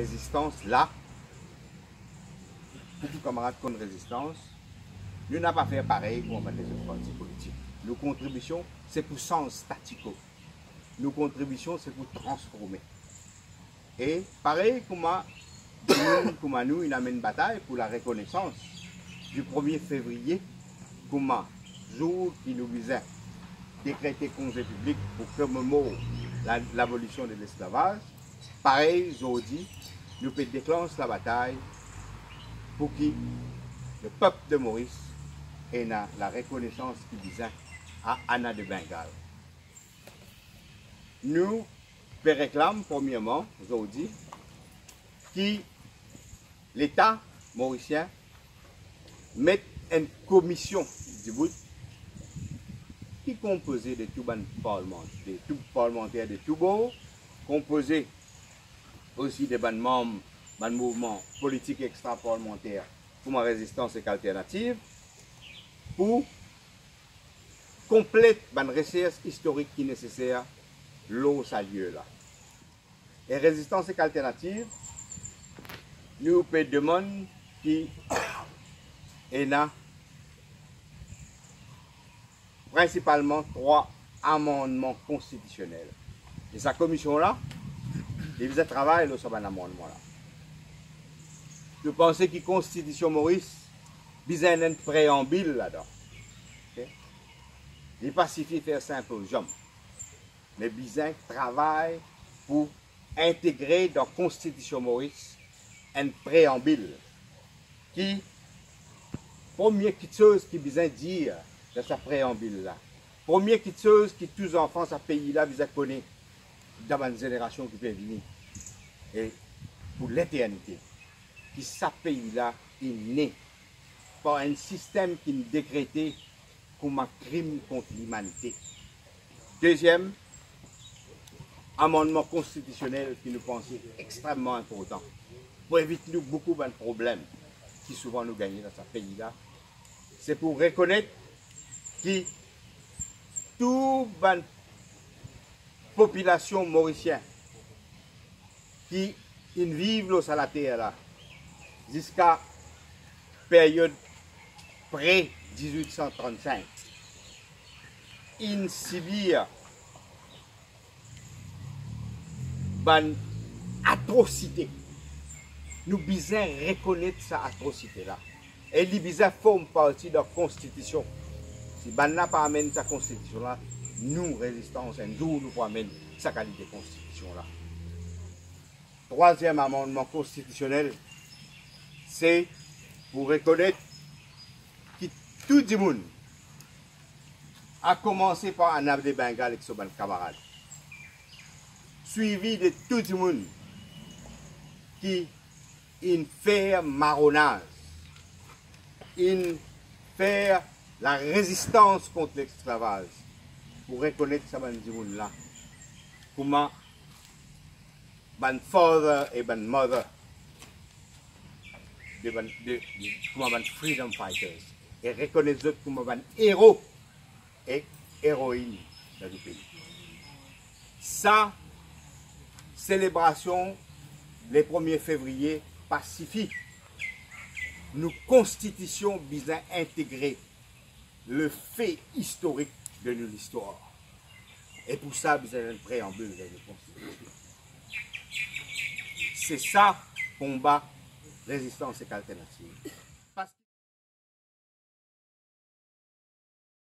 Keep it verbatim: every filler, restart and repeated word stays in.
Rezistans la, pou tou kamarad konn rezistans, nou napa fer parey kouma bann lezot parti politik. Nou kontribision, se pou sanz statu quo. Nou kontribision, se pou transforme. E parey kouma dimoun kouma nou, inn amenn batay pou larekonesans di premie fevriye, kouma zour ki nou bizin dekrete konze piblik pou komemor la, labolision de lesklavaz, parey zordi, nou pe deklans labatay pou ki lepep de Moris ena larekonesans ki bizin a Anna de Bengal. Nou pe reklam, premierman, zordi, ki Leta morisien met enn komision dibout ki konpoze de tou bann parlman-, de tou parlmanter de tou bor, konpoze osi de bann manm bann mouvman politik extraparlmanter kouma Rezistans ek Alternativ, pou konplet bann resers istorik ki neseser lor sa lie la. E Rezistans ek Alternativ, nou pe demann ki ena prinsipalman trwa amannman konstitisionel. E sa komision la, li bizin travay lor sa bann amannman la. Nou panse ki Konstitision Moris bizin enn preanbil ladan. Ok? Li pa sifi fer sinp zom. Me bizin travay pou integre dan Konstitision Moris enn preanbil ki, premie kiksoz ki bizin dir dan sa preanbil la, premie kiksoz ki tou zanfan sa pei la bizin kone dan bann zenerasion ki pe vini, e pou leternite, ki sa pei la inn ne par enn sistem ki inn dekrete kouma krim kont limanite. Deziem amannman konstitisionel ki nou panse extrememan inportan pou evit nou boukou bann problem ki souvan nou gagne dan sa pei la, se pou rekonet ki tou bann popilasion morisien ki inn viv lor sa later la ziska period pre dizwit san trannsink, inn sibir bann atrosite. Nou bizin rekonet sa atrosite la. E li bizin form parti dan konstitision. Si bann la pa amenn sa konstitision la, nou, Rezistans, enn zour nou pou amenn sa kalite konstitision la. Trwaziem amannman konstitisionel, se pou rekonet ki tou dimoun, a koumanse par Anna de Bengal ek so bann kamarad, swivi de tou dimoun ki inn fer maronaz, inn fer larezistans kont lesklavaz, pou rekonet sa bann dimoun la kouma bann father e bann mother de bann, de, de, kouma bann freedom fighters, e rekonet zot kouma bann ero e eroin dan nou pei. Sa selebrasion le premie fevriye pa sifi. Nou konstitision bizin integre lefe istorik de nou listwar. E pou sa, bizin enn preanbil dan nou konstitision. Se sa konba Rezistans ek Alternativ.